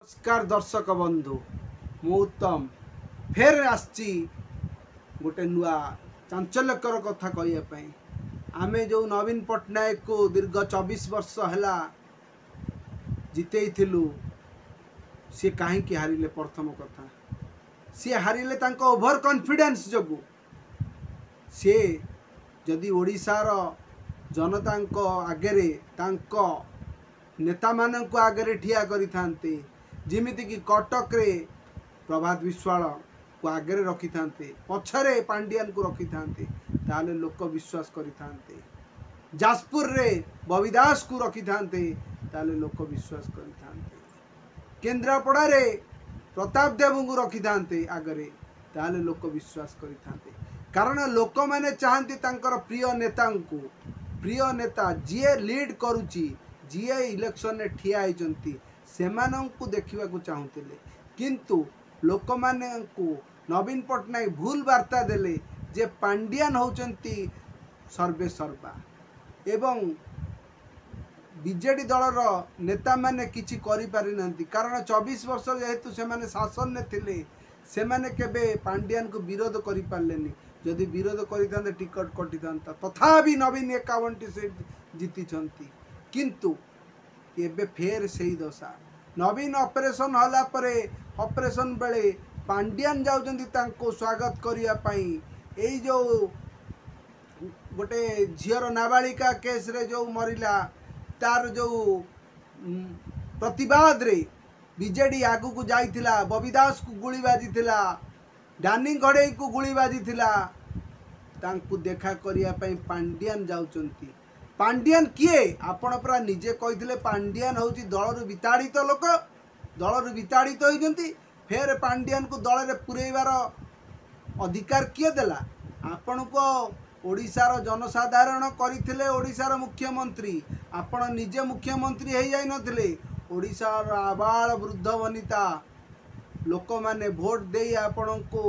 ନମସ୍କାର ଦର୍ଶକ ବନ୍ଧୁ, ମୁଁ ଉତ୍ତମ ଫେର ଆସିଛି ଗୋଟେ ନୂଆ ଚାଞ୍ଚଲ୍ୟକର କଥା କହିବା ପାଇଁ। ଆମେ ଯେଉଁ ନବୀନ ପଟ୍ଟନାୟକକୁ ଦୀର୍ଘ 24 ବର୍ଷ ହେଲା ଜିତେଇଥିଲୁ, ସିଏ କାହିଁକି ହାରିଲେ? ପ୍ରଥମ କଥା, ସିଏ ହାରିଲେ ତାଙ୍କ ଓଭର କନଫିଡେନ୍ସ ଯୋଗୁଁ। ସିଏ ଯଦି ଓଡ଼ିଶାର ଜନତାଙ୍କ ଆଗରେ ତାଙ୍କ ନେତାମାନଙ୍କୁ ଆଗରେ ଠିଆ କରିଥାନ୍ତେ, ଯେମିତିକି କଟକରେ ପ୍ରଭାତ ବିଶ୍ୱାଳକୁ ଆଗରେ ରଖିଥାନ୍ତେ, ପଛରେ ପାଣ୍ଡିଆନକୁ ରଖିଥାନ୍ତେ, ତାହେଲେ ଲୋକ ବିଶ୍ୱାସ କରିଥାନ୍ତେ। ଯାଜପୁରରେ ବବି ଦାସକୁ ରଖିଥାନ୍ତେ, ତାହେଲେ ଲୋକ ବିଶ୍ୱାସ କରିଥାନ୍ତେ। କେନ୍ଦ୍ରାପଡ଼ାରେ ପ୍ରତାପ ଦେବଙ୍କୁ ରଖିଥାନ୍ତେ ଆଗରେ, ତାହେଲେ ଲୋକ ବିଶ୍ୱାସ କରିଥାନ୍ତେ। କାରଣ ଲୋକମାନେ ଚାହାନ୍ତି ତାଙ୍କର ପ୍ରିୟ ନେତାଙ୍କୁ, ପ୍ରିୟ ନେତା ଯିଏ ଲିଡ୍ କରୁଛି, ଯିଏ ଇଲେକ୍ସନରେ ଠିଆ ହେଇଛନ୍ତି, ସେମାନଙ୍କୁ ଦେଖିବାକୁ ଚାହୁଁଥିଲେ। କିନ୍ତୁ ଲୋକମାନଙ୍କୁ ନବୀନ ପଟ୍ଟନାୟକ ଭୁଲ ବାର୍ତ୍ତା ଦେଲେ ଯେ ପାଣ୍ଡିଆନ ହେଉଛନ୍ତି ସର୍ବେ ସର୍ବା ଏବଂ ବିଜେଡ଼ି ଦଳର ନେତାମାନେ କିଛି କରିପାରିନାହାନ୍ତି। କାରଣ 24 ବର୍ଷ ଯେହେତୁ ସେମାନେ ଶାସନରେ ଥିଲେ, ସେମାନେ କେବେ ପାଣ୍ଡିଆନକୁ ବିରୋଧ କରିପାରିଲେନି। ଯଦି ବିରୋଧ କରିଥାନ୍ତେ, ଟିକଟ କଟିଥାନ୍ତା। ତଥାପି ନବୀନ 51ଟି ସିଟ୍ ଜିତିଛନ୍ତି। କିନ୍ତୁ ଏବେ ଫେର ସେଇ ଦଶା। ନବୀନ ଅପରେସନ୍ ହେଲା ପରେ, ଅପରେସନ୍ ବେଳେ ପାଣ୍ଡିଆନ ଯାଉଛନ୍ତି ତାଙ୍କୁ ସ୍ୱାଗତ କରିବା ପାଇଁ। ଏଇ ଯେଉଁ ଗୋଟେ ଝିଅର ନାବାଳିକା କେସ୍ରେ ଯେଉଁ ମରିଲା, ତାର ଯେଉଁ ପ୍ରତିବାଦରେ ବିଜେଡ଼ି ଆଗକୁ ଯାଇଥିଲା, ବବି ଦାସକୁ ଗୁଳି ବାଜିଥିଲା, ଡାନି ଘଡ଼େଇକୁ ଗୁଳି ବାଜିଥିଲା, ତାଙ୍କୁ ଦେଖା କରିବା ପାଇଁ ପାଣ୍ଡିଆନ ଯାଉଛନ୍ତି। ପାଣ୍ଡିଆନ କିଏ? ଆପଣ ପରା ନିଜେ କହିଥିଲେ ପାଣ୍ଡିଆନ ହେଉଛି ଦଳରୁ ବିତାଡ଼ିତ ଲୋକ, ଦଳରୁ ବିତାଡ଼ିତ ହୋଇଛନ୍ତି। ଫେର ପାଣ୍ଡିଆନକୁ ଦଳରେ ପୁରେଇବାର ଅଧିକାର କିଏ ଦେଲା ଆପଣଙ୍କୁ? ଓଡ଼ିଶାର ଜନସାଧାରଣ କରିଥିଲେ ଓଡ଼ିଶାର ମୁଖ୍ୟମନ୍ତ୍ରୀ। ଆପଣ ନିଜେ ମୁଖ୍ୟମନ୍ତ୍ରୀ ହେଇଯାଇନଥିଲେ। ଓଡ଼ିଶାର ଆବାଳ ବୃଦ୍ଧ ବନିତା ଲୋକମାନେ ଭୋଟ ଦେଇ ଆପଣଙ୍କୁ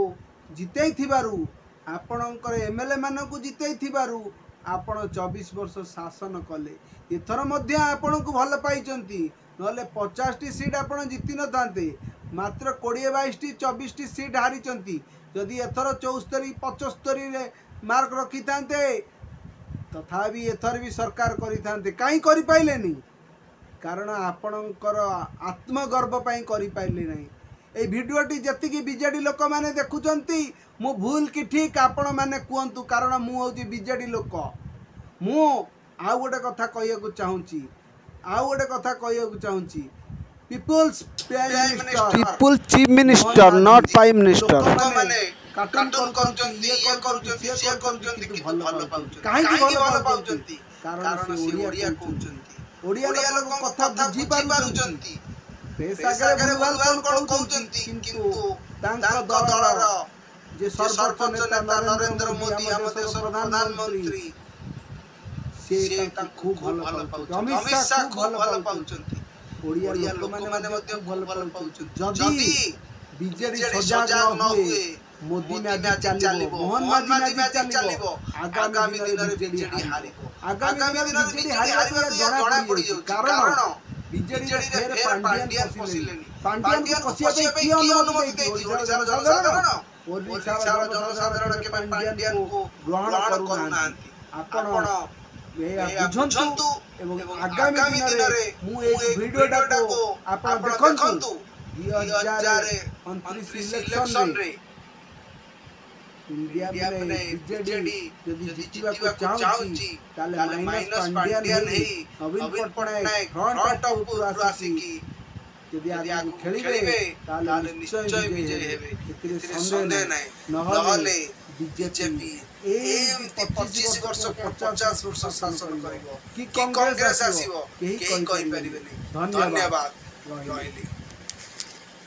ଜିତେଇଥିବାରୁ, ଆପଣଙ୍କର ଏମ୍ ଏଲ୍ ଏ ମାନଙ୍କୁ ଜିତେଇଥିବାରୁ ଆପଣ 24 ବର୍ଷ ଶାସନ କଲେ। ଏଥର ମଧ୍ୟ ଆପଣଙ୍କୁ ଭଲ ପାଇଛନ୍ତି, ନହେଲେ 50ଟି ସିଟ୍ ଆପଣ ଜିତି ନଥାନ୍ତେ। ମାତ୍ର 20, 22ଟି, 24ଟି ସିଟ୍ ହାରିଛନ୍ତି। ଯଦି ଏଥର 74, 75ରେ ମାର୍କ ରଖିଥାନ୍ତେ, ତଥାପି ଏଥର ବି ସରକାର କରିଥାନ୍ତେ। କାହିଁ କରିପାରିଲେନି? କାରଣ ଆପଣଙ୍କର ଆତ୍ମଗର୍ବ ପାଇଁ କରିପାରିଲେ ନାହିଁ। ଏଇ ଭିଡ଼ିଓଟି ଯେତିକି ବିଜେଡ଼ି ଲୋକମାନେ ଦେଖୁଛନ୍ତି, ମୁଁ ଭୁଲ କି ଠିକ୍ ଆପଣମାନେ କୁହନ୍ତୁ, କାରଣ ମୁଁ ହେଉଛି ବିଜେଡ଼ି ଲୋକ। ମୁଁ ଆଉ ଗୋଟେ କଥା କହିବାକୁ ଚାହୁଁଛି, ଆଉ ଗୋଟେ କଥା କହିବାକୁ ଚାହୁଁଛି। People's prime minister, people chief minister, not prime minister. ଲୋକମାନେ କାର୍ଟୁନ କରୁଛନ୍ତି, ଇଏ କରୁଛନ୍ତି, ସିଏ କରୁଛନ୍ତି, କିନ୍ତୁ ଭଲ ପାଉଛନ୍ତି। କାହିଁକି ଭଲ ପାଉଛନ୍ତି? କାରଣ ସେ ଓଡ଼ିଆ କହୁଛନ୍ତି, ଓଡ଼ିଆ ଲୋକଙ୍କ କଥା ବୁଝି ପାରୁଛନ୍ତି। ପ୍ରେସ୍ ଆଗରେ ଭୁଲ ଭାଲ କଣ କହୁଛନ୍ତି, କିନ୍ତୁ ତାଙ୍କ ଦଳର ଯେ ସର୍ବୋଚ୍ଚ ନେତା ନରେନ୍ଦ୍ର ମୋଦି, ଆମ ଦେଶର ପ୍ରଧାନମନ୍ତ୍ରୀ, ସିଏ ତାଙ୍କୁ ଖୁବ ଭଲ ପାଉଛନ୍ତି। ଅମିତ ଶାହ ଖୁବ ଭଲ ପାଉଛନ୍ତି। ଓଡ଼ିଆ ଲୋକମାନେ ମଧ୍ୟ ଖୁବ ଭଲ ପାଉଛନ୍ତି। ଯଦି ବିଜେଡି ସଜାଗ ନ ହୁଏ, ମୋଦି ମ୍ୟାଜିକ ଚାଲିବ, ମୋହନ ମାଝୀ ମ୍ୟାଜିକ ଚାଲିବ, ଆଗାମୀ ଦିନରେ ବିଜେଡି ହାରିବ। ଆଗାମୀ ଦିନରେ ବିଜେଡି ହାରିବ ଜଣା ପଡ଼ିଯାଉଛି। କାରଣ ବିଜେଡିରେ ଫେର ପାଣ୍ଡିଆନ ପଶିଲେଣି। ପାଣ୍ଡିଆନକୁ ପଶିବା ପାଇଁ କିଏ ଅନୁମତି ଦେଇଛି? ଓଡ଼ିଶାର ଜନସାଧାରଣ। ଓଡ଼ିଶାର ଜନସାଧାରଣ କେବେ ପାଣ୍ଡିଆନକୁ ଗ୍ରହଣ କରୁନାହାନ୍ତି। ଆପଣ ଏହା ବୁଝନ୍ତୁ ଏବଂ ଆଗାମୀ ଦିନରେ ମୁଁ ଏଇ ଭିଡ଼ିଓଟାକୁ ଆପଣ ଦେଖନ୍ତୁ। 2029 ଇଲେକ୍ସନରେ ଇଣ୍ଡିଆ ମାନେ ବିଜେଡି ଯଦି ଜିତିବାକୁ ଚାହୁଁଛି, ତାହେଲେ ମାଇନସ୍ ପାଣ୍ଡିଆନ ହେଇ ନବୀନ ପଟ୍ଟନାୟକ ଫ୍ରଣ୍ଟ ଉପରୁ ଆସିକି ଯଦି ଆଗକୁ ଖେଳିବେ, ତାହେଲେ ନିଶ୍ଚୟ ବିଜୟୀ ହେବେ, ଏଥିରେ ସନ୍ଦେହ ନାହିଁ। ନହେଲେ ବିଜେପି ଏମିତି 25 ବର୍ଷ, 50 ବର୍ଷ ଶାସନ କରିବ କି କଂଗ୍ରେସ ଆସିବ, କେହି କହିପାରିବେନି। ଧନ୍ୟବାଦ, ରହିଲି।